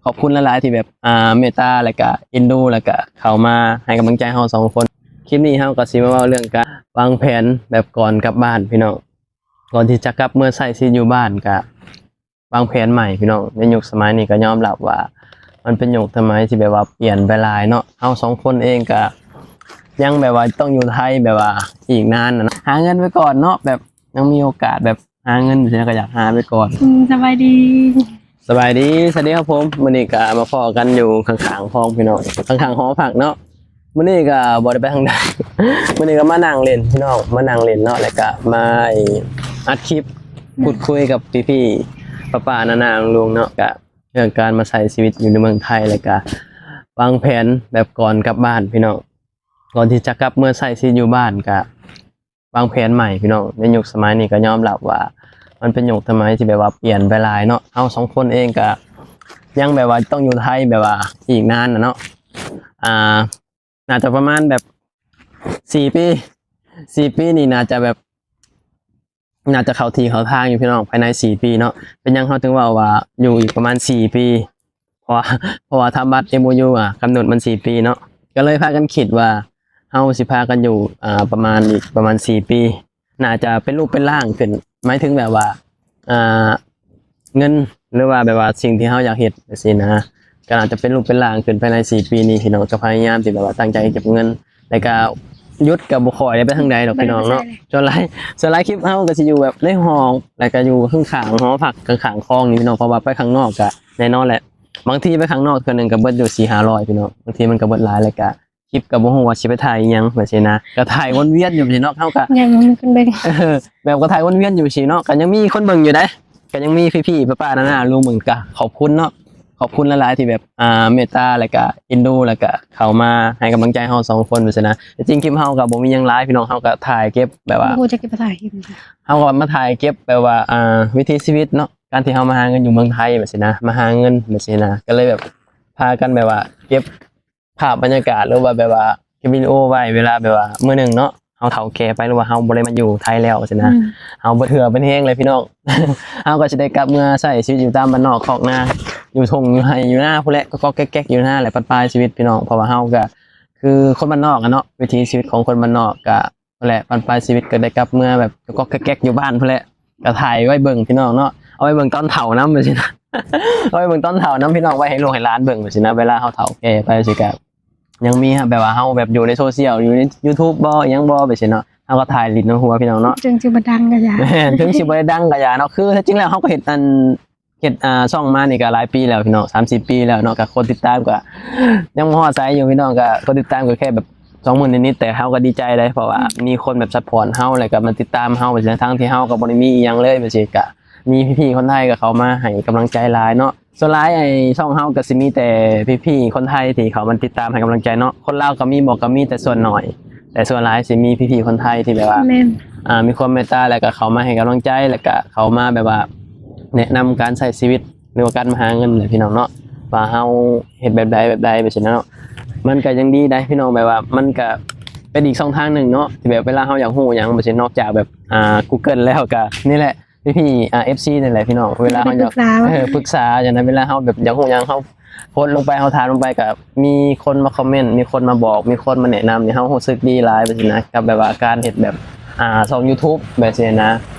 ຂອບຄຸນຫຼາຍໆທີ່ແບບ ອ່າ ເມດຕາ ແລ້ວກະເອັນດູ ແລ້ວກະເຂົ້າມາໃຫ້ກຳລັງໃຈເຮົາສອງຄົນ. ຄລິບນີ້ເຮົາກໍຊິມາເວົ້າເລື່ອງການວາງແຜນແບບກ່ອນກັບບ້ານພີ່ນ້ອງ, ກ່ອນທີ່ຈະກັບເມືອໃຊ້ຊີວິດຢູ່ບ້ານ ກະວາງແຜນໃໝ່ພີ່ນ້ອງ. ໃນຍຸກສະໄໝນີ້ກໍຍອມຮັບວ່າ ມັນເປັນຍຸກສະໄໝທີ່ແບບວ່າປ່ຽນໄປຫຼາຍເນາະ. ເຮົາສອງຄົນເອງກະຍັງແບບວ່າຕ້ອງຢູ່ໄທແບບວ່າອີກນານນະເນາະ, ຫາເງິນໄປກ່ອນເນາະ, ແບບຍັງມີໂອກາດແບບ ຫາເງິນຈັ່ງຊີ້ນະ ກໍຢາກຫາໄປກ່ອນ. ອືມ ສະບາຍດີ ສະບາຍດີ ສະຫວັດດີຄັບຜົມ. ມື້ນີ້ກໍມາພໍ້ກັນຢູ່ຂ້າງໆຄອງພີ່ນ້ອງ, ຂ້າງໆຫໍພັກເນາະ. ມື້ນີ້ກໍບໍ່ໄດ້ໄປທາງໃດ, ມື້ນີ້ກໍມານັ່ງຫຼິ້ນພີ່ນ້ອງ, ມານັ່ງຫຼິ້ນເນາະ, ແລ້ວກໍມາອັດຄລິບ ອືມ ພູດຄຸຍກັບພີ່ໆປ້າໆນ້າໆລຸງໆເນາະ, ກໍເລື່ອງການມາໃຊ້ຊີວິດຢູ່ໃນເມືອງໄທ, ແລ້ວກໍວາງແຜນແບບກ່ອນກັບບ້ານພີ່ນ້ອງ, ກ່ອນທີ່ຈະກັບເມືອໃຊ້ຊີວິດຢູ່ບ້ານ ກໍ ວາງແຜນໃໝ່ພີ່ນ້ອງ. ໃນຍຸກສະໄໝນີ້ກໍຍອມຮັບວ່າ ມັນເປັນຍຸກສະໄໝທີ່ແບບວ່າປ່ຽນໄປຫຼາຍເນາະ. ເຮົາສອງຄົນເອງກໍຍັງແບບວ່າຕ້ອງຢູ່ໄທແບບວ່າອີກນານນະເນາະ, ອ່າ ໜ້າຈະປະມານແບບສີ່ປີ, ສີ່ປີນີ້ໜ້າຈະແບບ ໜ້າຈະເຂົ້າທີ່ເຂົ້າທາງຢູ່ພີ່ນ້ອງ ພາຍໃນສີ່ປີເນາະ. ເປັນຫຍັງເຮົາເຖິງເວົ້າວ່າຢູ່ອີກປະມານສີ່ປີ? ເພາະວ່າ ເພາະວ່າທຳບັດ ເອັມໂອຢູ ອະ ກຳນົດມັນສີ່ປີເນາະ, ກໍເລີຍພາກັນຄິດວ່າເຮົາຊິພາກັນຢູ່ ອ່າ ປະມານອີກປະມານສີ່ປີ ໜ້າຈະເປັນຮູບເປັນຮ່າງຂຶ້ນ, ໝາຍເຖິງແບບວ່າ ອ່າ ເງິນ ຫຼືວ່າແບບວ່າສິ່ງທີ່ເຮົາຢາກເຮັດຈັ່ງຊີ້ນະ ກໍໜ້າຈະເປັນຮູບເປັນຮ່າງຂຶ້ນພາຍໃນສີ່ປີນີ້ພີ່ນ້ອງ. ກໍພະຍາຍາມທີ່ແບບວ່າຕັ້ງໃຈເກັບເງິນ ແລ້ວກໍຢຸດກໍບໍ່ຄ່ອຍໄດ້ໄປທາງໃດດອກພີ່ນ້ອງເນາະ. ສ່ວນຫຼາຍ ສ່ວນຫຼາຍຄລິບເຮົາກໍຊິຢູ່ແບບໃນຫ້ອງ ແລ້ວກໍຢູ່ຂ້າງໆຫໍພັກ ຂ້າງໆຄອງນີ້ພີ່ນ້ອງ, ເພາະວ່າໄປຂ້າງນອກກໍແນ່ນອນແຫຼະ ບາງທີໄປຂ້າງນອກເທື່ອໜຶ່ງກໍເບິດຢູ່ສີ່ຫ້າຮ້ອຍພີ່ນ້ອງ, ບາງທີມັນກໍເບິດຫຼາຍ ແລ້ວກໍຄລິບກໍບໍ່ຮູ້ວ່າຊິໄປຖ່າຍອີ່ຫຍັງຈັ່ງຊີ້ນະ, ກໍຖ່າຍວນວຽນຢູ່ຊີ້ເນາະ. ເຮົາກໍຍັງບໍ່ມີຄົນເບິ່ງ ເອີ ແບບກໍຖ່າຍວນວຽນຢູ່ຊີ້ເນາະ, ກໍຍັງມີຄົນເບິ່ງຢູ່ເດ້, ກໍຍັງມີພີ່ໆປ້າໆນ້າໆລຸງເບິ່ງ. ກໍຂອບຄຸນເນາະ ຂອບຄຸນຫຼາຍໆທີ່ແບບ ອ່າ ເມດຕາ ແລ້ວກະເອັນດູ ແລ້ວກະເຂົ້າມາໃຫ້ກຳລັງໃຈເຮົາສອງຄົນຈັ່ງຊີ້ນະ. ແຕ່ຈິງຄລິບເຮົາກໍບໍ່ມີຫຍັງຫຼາຍພີ່ນ້ອງ, ເຮົາກໍຖ່າຍເກັບແບບວ່າ ບໍ່ຮູ້ຈັກຊິໄປຖ່າຍຄລິບ ເຮົາກໍມາຖ່າຍເກັບແບບວ່າ ອ່າ ວິຖີຊີວິດເນາະ, ການທີ່ເຮົາມາຫາເງິນຢູ່ເມືອງໄທຈັ່ງຊີ້ນະ, ມາຫາເງິນຈັ່ງຊີ້ນະ, ກໍເລີຍແບບພາກັນແບບວ່າເກັບ ພາບບັນຍາກາດ ຫຼືວ່າແບບວ່າເກັບວິດີໂອໄວ້ເວລາແບບວ່າມື້ໜຶ່ງເນາະ ເຮົາເຖົ້າແກ່ໄປ ຫຼືວ່າເຮົາບໍ່ໄດ້ມາຢູ່ໄທແລ້ວຊີ້ນະ, ອືມ ເຮົາເບິດເຫື່ອເບິດແຮງເລີຍພີ່ນ້ອງ. ເຮົາກໍຊິໄດ້ກັບເມືອໃຊ້ຊີວິດຢູ່ຕາມບ້ານນອກຄອກນາ ຢູ່ທົ່ງຢູ່ໄຮ່ຢູ່ນາພຸ້ນແຫຼະ, ກໍກອກແກັກໆຢູ່ນາແຫຼະ ບັ້ນປາຍຊີວິດພີ່ນ້ອງ. ເພາະວ່າເຮົາກໍຄືຄົນບ້ານນອກອະເນາະ, ວິຖີຊີວິດຂອງຄົນບ້ານນອກກໍ ນັ້ນແຫຼະ ບັ້ນປາຍຊີວິດກໍໄດ້ກັບເມືອແບບກອກໆແກັກໆຢູ່ບ້ານພຸ້ນແຫຼະ, ກໍຖ່າຍໄວ້ເບິ່ງພີ່ນ້ອງເນາະ, ເອົາໄວ້ເບິ່ງຕອນເຖົ້ານຳຈັ່ງຊີ້ນະ, ເອົາໄວ້ເບິ່ງຕອນເຖົ້ານຳພີ່ນ້ອງ, ໄວ້ໃຫ້ລູກໃຫ້ຫຼານເບິ່ງຈັ່ງຊີ້ນະ. ເວລາເຮົາເຖົ້າແກ່ໄປຊີ້ກະຍັງມີແບບວ່າເຮົາແບບຢູ່ໃນໂຊຊຽວ ຢູ່ໃນຢູທູບບໍ່ ອີ່ຫຍັງບໍ່ ແບບຊີ້ເນາະ, ເຮົາກໍຖ່າຍຫຼິ້ນໃນຫົວພີ່ນ້ອງເນາະ. ເຖິງຊິບໍ່ດັງກໍຢ່າ ແມ່ນ ເຖິງຊິບໍ່ໄດ້ດັງກໍຢ່າເນາະ. ຄືແທ້ຈິງແລ້ວເຮົາກໍເຮັດອັນ ເຮັດ ອ່າ ຊ່ອງມານີ້ກໍຫຼາຍປີແລ້ວພີ່ນ້ອງ, ສາມສີ່ປີແລ້ວເນາະ. ກໍຄົນຕິດຕາມກໍຍັງບໍ່ຮອດໃສຢູ່ພີ່ນ້ອງ, ກໍຄົນຕິດຕາມກໍແຄ່ແບບສອງໝື່ນນິດໆ, ແຕ່ເຮົາກໍດີໃຈເດ້ ເພາະວ່າ ອືມ ມີຄົນແບບຊັບພອດເຮົາ ແລ້ວກໍມາຕິດຕາມເຮົາ ວ່າຊັ້ນ ທັງທີ່ເຮົາກໍບໍ່ໄດ້ມີອີ່ຫຍັງເລີຍ ວ່າຊີ້. ກໍມີພີ່ໆຄົນໄທກໍເຂົ້າມາໃຫ້ກຳລັງໃຈຫຼາຍເນາະ. ສ່ວນຫຼາຍໄອ້ຊ່ອງເຮົາກໍຊິມີແຕ່ພີ່ໆຄົນໄທທີ່ເຂົ້າມາຕິດຕາມໃຫ້ກຳລັງໃຈເນາະ, ຄົນລາວກໍມີບໍ່ ກໍມີແຕ່ສ່ວນໜ້ອຍ, ແຕ່ສ່ວນຫຼາຍຊິມີພີ່ໆຄົນໄທທີ່ແບບວ່າ ແມ່ນ ອ່າ ມີຄວາມເມດຕາ ແລ້ວກໍເຂົ້າມາໃຫ້ກຳລັງໃຈ ແລ້ວກໍເຂົ້າມາແບບວ່າແນະນຳການໃຊ້ຊີວິດ ຫຼືວ່າການມາຫາເງິນແຫຼະພີ່ນ້ອງເນາະ, ວ່າເຮົາເຮັດແບບໃດແບບໃດ ແບບຊີ້ນະເນາະ. ມັນກໍຍັງດີໄດ໋ພີ່ນ້ອງ, ແບບວ່າມັນກໍເປັນອີກຊ່ອງທາງໜຶ່ງເນາະ ທີ່ແບບເວລາເຮົາຢາກຮູ້ຫຍັງ ແບບຊີ້ ນອກຈາກແບບ ອ່າ ກູເກີນແລ້ວ ກໍນີ້ແຫຼະ ພີ່ໆ ອ່າ ເອັຟຊີ ນີ້ແຫຼະພີ່ນ້ອງ, ເວລາເຮົາຢາກ ໄດ້ປຶກສາ ເອີ ປຶກສາຈັ່ງໃດ ເວລາເຮົາແບບຢາກຮູ້ຫຍັງ ເຮົາໂພສລົງໄປ ເຮົາຖາມລົງໄປ ກໍມີຄົນມາຄອມເມັນ ມີຄົນມາບອກ ມີຄົນມາແນະນຳ ນີ້ເຮົາຮູ້ສຶກດີຫຼາຍ ແບບຊີ້ນະ, ກັບແບບວ່າການເຮັດແບບ ອ່າ ຊ່ອງຢູທູບ ແບບຊີ້ນະ,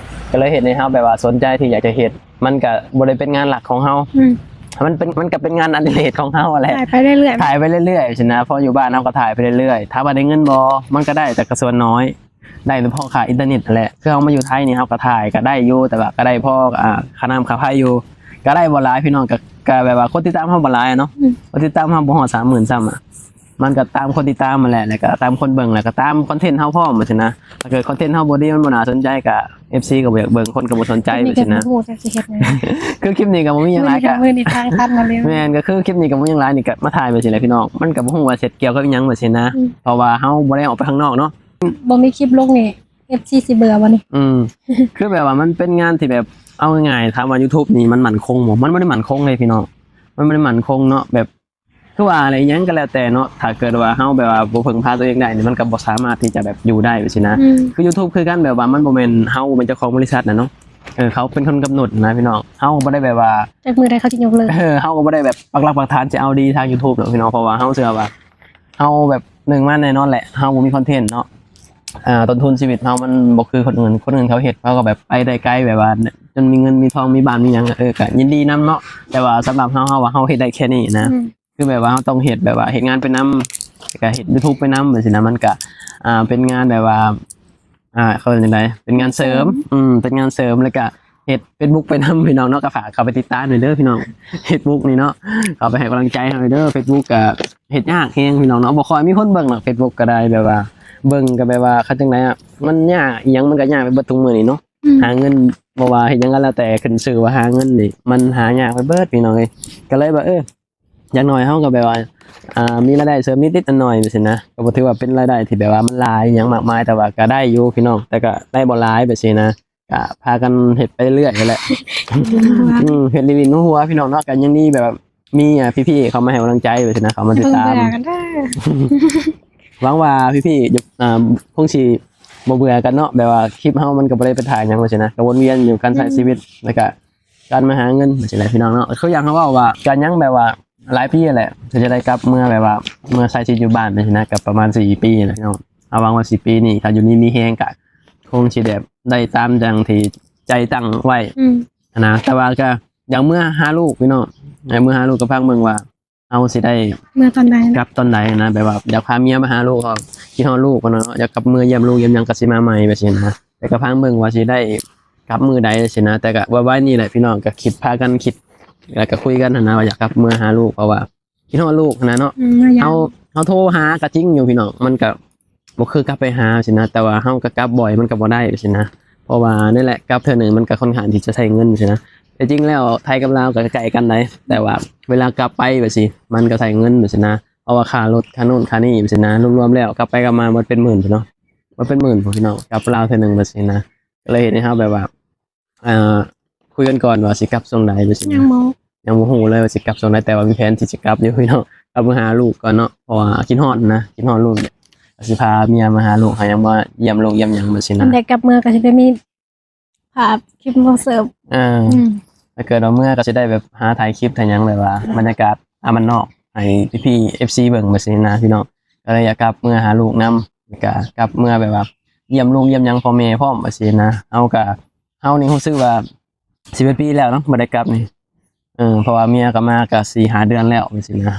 ກໍເລີຍເຮັດໃຫ້ເຮົາແບບວ່າສົນໃຈທີ່ຢາກຈະເຮັດ. ມັນກະບໍ່ໄດ້ເປັນງານຫຼັກຂອງເຮົາ ອືມ ມັນເປັນ ມັນກະເປັນງານອະດິເລກຂອງເຮົາຫັ້ນແຫຼະ ຖ່າຍໄປເລື້ອຍໆ ຖ່າຍໄປເລື້ອຍໆຊີ້ນະ. ເພາະຢູ່ບ້ານເຮົາກໍຖ່າຍໄປເລື້ອຍໆ, ຖາມວ່າໄດ້ເງິນບໍ່ ມັນກໍໄດ້ ແຕ່ກໍສ່ວນໜ້ອຍ, ໄດ້ແຕ່ພໍຄ່າອິນເຕີເນັດຫັ້ນແຫຼະ. ຄືເຮົາມາຢູ່ໄທນີ້ ເຮົາກໍຖ່າຍກໍໄດ້ຢູ່ ແຕ່ວ່າກໍໄດ້ພໍ ອ່າ ຄ່ານ້ຳຄ່າໄຟຢູ່, ກໍໄດ້ບໍ່ຫຼາຍພີ່ນ້ອງ, ກໍ ກໍແບບວ່າຄົນຕິດຕາມເຮົາບໍ່ຫຼາຍເນາະ ອືມ ຄົນຕິດຕາມເຮົາບໍ່ຮອດສາມໝື່ນຊ້ຳອະ. ມັນກໍຕາມຄົນຕິດຕາມຫັ້ນແຫຼະ ແລ້ວກໍຕາມຄົນເບິ່ງ ແລ້ວກໍຕາມຄອນເທັນເຮົາພ້ອມ ຈັ່ງຊີ້ນະ. ຖ້າເກີດຄອນເທັນເຮົາບໍ່ດີ ມັນບໍ່ໜ້າສົນໃຈ ກໍເອັຟຊີກໍບໍ່ຢາກເບິ່ງ ຄົນກໍບໍ່ສົນໃຈ ຈັ່ງຊີ້ນະ. ຄືຄລິບນີ້ກໍບໍ່ມີຫຍັງຫຼາຍ ກໍ ມື້ນີ້ທາງຕັນມາເລີຍ ແມ່ນ ກໍຄືຄລິບນີ້ກໍບໍ່ມີຫຍັງຫຼາຍ ນີ້ກໍມາຖ່າຍແບບຊີ້ແຫຼະພີ່ນ້ອງ, ມັນກໍບໍ່ຮູ້ວ່າເຮັດກ່ຽວກັບອີ່ຫຍັງ ແບບຊີ້ນະ ອືມ ເພາະວ່າເຮົາບໍ່ໄດ້ອອກໄປຂ້າງນອກເນາະ. ບໍ່ມີຄລິບລົງນີ້ ເອັຟຊີຊິເບື່ອບໍ່ນີ້? ອືມ ຄືແບບວ່າມັນເປັນງານທີ່ແບບ ເອົາງ່າຍໆ ຖາມວ່າຢູທູບນີ້ມັນໝັ້ນຄົງບໍ່? ມັນບໍ່ໄດ້ໝັ້ນຄົງເດ້ພີ່ນ້ອງ, ມັນບໍ່ໄດ້ໝັ້ນຄົງເນາະ. ແບບ ຄືວ່າແຫຼະ ອີ່ຫຍັງກໍແລ້ວແຕ່ເນາະ, ຖ້າເກີດວ່າເຮົາແບບວ່າບໍ່ເພິ່ງພາຕົວເອງໄດ້ນີ້ ມັນກໍບໍ່ສາມາດທີ່ຈະແບບຢູ່ໄດ້ ແບບຊີ້ນະ. ອືມ ຄືຢູທູບຄືກັນ ແບບວ່າມັນບໍ່ແມ່ນ ເຮົາບໍ່ແມ່ນເຈົ້າຂອງບໍລິສັດນະເນາະ, ເອີ ເຂົາເປັນຄົນກຳນົດນະພີ່ນ້ອງ. ເຮົາກໍບໍ່ໄດ້ແບບວ່າ ຈັກມື້ໃດເຂົາຊິຍົກເລີກ. ເອີ ເຮົາກໍບໍ່ໄດ້ແບບປັກຫຼັກປັກຖານຊິເອົາດີທາງ YouTube ດອກພີ່ນ້ອງ, ເພາະວ່າເຮົາເຊື່ອວ່າເຮົາແບບ ໜຶ່ງມາແນ່ນອນແຫຼະ ເຮົາບໍ່ມີຄອນເທັນເນາະ. ອ່າ ຕົ້ນທຶນຊີວິດເຮົາມັນບໍ່ຄືຄົນອື່ນ, ຄົນອື່ນເຂົາເຮັດ ເຂົາກໍແບບໄປໄດ້ໄກ ແບບວ່າຈົນມີເງິນມີທອງ ມີບ້ານມີຫຍັງ ເອີ ກໍຍິນດີນຳເນາະ. ແຕ່ວ່າສຳລັບເຮົາ ເຮົາວ່າເຮົາເຮັດໄດ້ແຄ່ນີ້ນະ. ອືມ ຄືແບບວ່າເຮົາຕ້ອງເຮັດ ແບບວ່າເຮັດງານໄປນຳ ແລ້ວກໍເຮັດ YouTube ໄປນຳ ຈັ່ງຊີ້ນະ. ມັນກໍ ອ່າ ເປັນງານແບບວ່າ ອ່າ ເຂົາເອີ້ນຈັ່ງໃດ ເປັນງານເສີມ. ເສີມ ອືມ ເປັນງານເສີມ ແລ້ວກໍເຮັດ Facebook ໄປນຳ ພີ່ນ້ອງເນາະ. ກໍຝາກເຂົ້າໄປຕິດຕາມໜ່ອຍເດີພີ່ນ້ອງ Facebook ນີ້ເນາະ, ເຂົ້າໄປໃຫ້ກຳລັງໃຈເຮົາໜ່ອຍເດີ. Facebook ກໍເຮັດຍາກແຮງພີ່ນ້ອງເນາະ, ບໍ່ຄ່ອຍມີຄົນເບິ່ງດອກ Facebook ກໍໄດ້. ແບບວ່າເບິ່ງກໍແບບວ່າ ເຂົາຈັ່ງໃດອະ ມັນຍາກ ອີ່ຫຍັງມັນກໍຍາກໄປເບິດທຸກມື້ນີ້ເນາະ. ອືມ ຫາເງິນ ບໍ່ວ່າເຮັດຫຍັງກໍແລ້ວແຕ່ ຂຶ້ນຊື່ວ່າຫາເງິນນີ້ ມັນຫາຍາກໄປເບິດ ພີ່ນ້ອງເອີຍ. ກໍເລີຍວ່າ ເອີ ຢ່າງໜ້ອຍເຮົາກໍແບບວ່າ ອ່າ ມີລາຍໄດ້ເສີມນິດໆໜ້ອຍໆ ຈັ່ງຊີ້ນະ. ກໍບໍ່ຖືວ່າເປັນລາຍໄດ້ທີ່ແບບວ່າມັນຫຼາຍຫຍັງມາກມາຍ, ແຕ່ວ່າກໍໄດ້ຢູ່ພີ່ນ້ອງ, ແຕ່ກໍໄດ້ບໍ່ຫຼາຍ ແບບຊີ້ນະ. ກໍພາກັນເຮັດໄປເລື້ອຍຫັ້ນແຫຼະ. ອືມ ເຮັດຫຼິ້ນໆຫົວໆ ພີ່ນ້ອງເນາະ. ກໍຍັງດີແບບວ່າມີ ອ່າ ພີ່ໆເຂົ້າມາໃຫ້ກຳລັງໃຈ ແບບຊີ້ນະ, ເຂົ້າມາຕິດຕາມ. ຫວັງວ່າພີ່ໆ ອ່າ ຄົງຊິບໍ່ເບື່ອກັນເນາະ, ແບບວ່າຄລິບເຮົາມັນກໍບໍ່ໄດ້ໄປຖ່າຍຫຍັງ ແບບຊີ້ນະ, ກໍວົນວຽນຢູ່ການໃຊ້ຊີວິດ ແລ້ວກໍ ການມາຫາເງິນ ແບບຊີ້ແຫຼະ ພີ່ນ້ອງເນາະ. ຄືຢ່າງເຮົາເວົ້າວ່າ ກໍຍັງແບບວ່າຫຼາຍປີແຫຼະ ທີ່ຈະໄດ້ກັບເມືອ ແບບວ່າເມືອໃຊ້ຊີວິດຢູ່ບ້ານ ແບບຊີ້ນະ, ກໍປະມານສີ່ປີແຫຼະ ພີ່ນ້ອງ. ເຮົາຫວັງວ່າສີ່ປີນີ້ ຖ້າຢູ່ດີມີແຮງ ກໍຄົງຊິແບບໄດ້ຕາມຢ່າງທີ່ໃຈຕັ້ງໄວ້ ອືມ ຫັ້ນນະ. ແຕ່ວ່າກໍຢາກເມືອຫາລູກ ພີ່ນ້ອງ, ຢາກເມືອຫາລູກ. ກໍຟັງເບິ່ງວ່າ ເຮົາຊິໄດ້ເມືອຕອນໃດ ກັບຕອນໃດນະ. ແບບວ່າຢາກພາເມຍມາຫາລູກ ເພາະຄິດຮອດລູກເນາະ, ຢາກກັບເມືອຢ້ຽມລູກຢ້ຽມຫຍັງ ກໍຊິມາໃໝ່ ແບບຊີ້ນະ. ແຕ່ກໍຟັງເບິ່ງວ່າຊິໄດ້ກັບມື້ໃດຊີ້ນະ. ແຕ່ກໍໄວໆນີ້ແຫຼະ ພີ່ນ້ອງ, ກໍຄິດ ພາກັນຄິດ ແລ້ວກໍຄຸຍກັນຫັ້ນນະ ວ່າຢາກກັບເມືອຫາລູກ ເພາະວ່າຄິດຮອດລູກຫັ້ນນະເນາະ. ອືມ ເຮົາ ເຮົາໂທຫາກໍຈິງຢູ່ ພີ່ນ້ອງ, ມັນກໍ ບໍ່ຄືກັບໄປຫາຊີ້ນະ, ແຕ່ວ່າເຮົາກໍກັບບ່ອຍມັນກໍບໍ່ໄດ້ຊີ້ນະ. ເພາະວ່ານັ້ນແຫຼະ ກັບເທື່ອໜຶ່ງມັນກໍຄ່ອນຂ້າງທີ່ຈະໃຊ້ເງິນຊີ້ນະ. ແຕ່ຈິງແລ້ວໄທກັບລາວກໍໃກ້ໆກັນໃດ໋, ແຕ່ວ່າເວລາກັບໄປແບບຊີ້ ມັນກໍໃຊ້ເງິນແບບຊີ້ນະ, ເພາະວ່າຄ່າລົດ ຄ່າໂນ່ນຄ່ານີ້ແບບຊີ້ນະ, ລວມໆແລ້ວກັບໄປກັບມາໝົດເປັນໝື່ນພຸ້ນເນາະ, ໝົດເປັນໝື່ນພຸ້ນ ພີ່ນ້ອງ, ກັບລາວເທື່ອໜຶ່ງແບບຊີ້ນະ. ກໍເລີຍເຮັດໃຫ້ເຮົາແບບວ່າ ເອີ ຄຸຍກັນກ່ອນວ່າຊິກັບຊ່ວງໃດ ແບບຊີ້ນະ. ຍັງບໍ່ ຍັງບໍ່ຮູ້ເລີຍວ່າຊິກັບຊ່ວງໃດ, ແຕ່ວ່າມີແຜນທີ່ຈະກັບຢູ່ພີ່ນ້ອງ, ກັບມາຫາລູກກ່ອນເນາະ, ເພາະວ່າຄິດຮອດນະ, ຄິດຮອດລູກ. ກໍຊິພາເມຍມາຫາລູກ ຫາຫຍັງ ມາຢ້ຽມລູກຢ້ຽມຫຍັງແບບຊີ້ນະ. ແຕ່ກັບເມືອກໍຊິໄດ້ມີພາບຄລິບມາເສີມ. ເອີ ອືມ ຖ້າເກີດວ່າເມືອກໍຊິໄດ້ແບບຫາຖ່າຍຄລິບຖ່າຍຫຍັງ ແບບວ່າບັນຍາກາດຕາມບ້ານນອກ ໃຫ້ພີ່ໆ ເອັຟຊີ ເບິ່ງແບບຊີ້ນະ ພີ່ນ້ອງ. ກໍເລີຍຢາກກັບເມືອຫາລູກນຳ, ກໍກັບເມືອແບບວ່າຢ້ຽມລູກຢ້ຽມຫຍັງພໍ່ແມ່ພ້ອມແບບຊີ້ນະ. ເຮົາກໍ ເຮົານີ້ຮູ້ສຶກວ່າສິບເອັດປີແລ້ວເນາະ ບໍ່ໄດ້ກັບນີ້. ເອີ ເພາະວ່າເມຍກໍມາກໍສີ່ຫ້າເດືອນແລ້ວຈັ່ງຊີ້ນະ.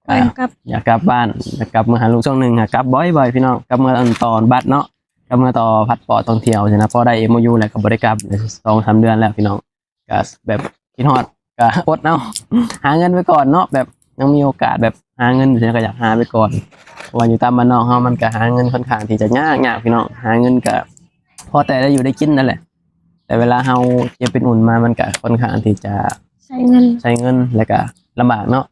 ກໍຢາກກັບ ຢາກກັບບ້ານ ຢາກກັບເມືອຫາລູກ. ຊ່ວງໜຶ່ງຫາກັບບ່ອຍໆ ພີ່ນ້ອງ, ກັບເມືອຕອນບັດເນາະ, ກັບເມືອຕອນພາສປອດທ່ອງທ່ຽວຊີ້ນະ. ພໍໄດ້ ເອັມໂອຢູ ແລ້ວກໍບໍ່ໄດ້ກັບ ສອງສາມເດືອນແລ້ວ ພີ່ນ້ອງ. ກໍແບບຄິດຮອດ ກໍອົດເອົາ ຫາເງິນໄປກ່ອນເນາະ, ແບບຍັງມີໂອກາດແບບຫາເງິນຢູ່ ກໍຢາກຫາໄປກ່ອນ. ເພາະວ່າຢູ່ຕາມບ້ານນອກເຮົາ ມັນກໍຫາເງິນຄ່ອນຂ້າງທີ່ຈະຍາກໆ ພີ່ນ້ອງ, ຫາເງິນກໍພໍແຕ່ໄດ້ຢູ່ໄດ້ກິນນັ້ນແຫຼະ. ແຕ່ເວລາເຮົາເຈັບເປັນອຸ່ນມາ ມັນກະຄ່ອນຂ້າງທີ່ຈະໃຊ້ເງິນ ໃຊ້ເງິນ ແລ້ວກະລຳບາກເນາະ.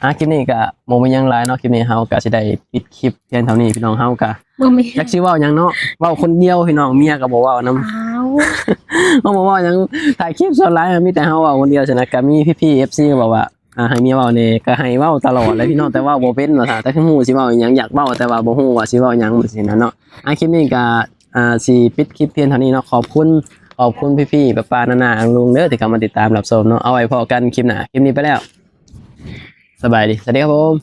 ອ່າ ຄລິບນີ້ກະບໍ່ມີຫຍັງຫຼາຍເນາະ, ຄລິບນີ້ເຮົາກະຊິໄດ້ປິດຄລິບພຽງເທົ່ານີ້ ພີ່ນ້ອງ. ເຮົາກະບໍ່ມີ ຈັກຊິເວົ້າຫຍັງເນາະ, ເວົ້າຄົນດຽວ ພີ່ນ້ອງ, ເມຍກະບໍ່ເວົ້ານຳ. ອ້າວ ເຮົາບໍ່ເວົ້າຫຍັງ, ຖ່າຍຄລິບສ່ວນຫຼາຍມີແຕ່ເຮົາເວົ້າຄົນດຽວຊັ້ນນະ. ກະມີພີ່ໆ ເອັຟຊີ ກໍບອກວ່າ ອ່າ ໃຫ້ເມຍເວົ້າແດ່, ກໍໃຫ້ເວົ້າຕະຫຼອດແຫຼະ ພີ່ນ້ອງ, ແຕ່ເວົ້າບໍ່ເປັນວ່າຊະ, ແຕ່ຄືຮູ້ຊິເວົ້າອີ່ຫຍັງ, ຢາກເວົ້າ ແຕ່ວ່າບໍ່ຮູ້ວ່າຊິເວົ້າຫຍັງ ແບບຊີ້ນະເນາະ. ອ່າ ຄລິບນີ້ກໍ ອ່າ ຊິປິດຄລິບພຽງເທົ່ານີ້ເນາະ. ຂອບຄຸນ ຂອບຄຸນພີ່ໆ ປ້າໆ ນ້າໆ ອາລຸງເດີ ທີ່ເຂົ້າມາຕິດຕາມຮັບຊົມເນາະ. ເອົາໄວ້ພໍ້ກັນຄລິບໜ້າ, ຄລິບນີ້ໄປແລ້ວ, ສະບາຍດີ, ສະຫວັດດີຄັບຜົມ.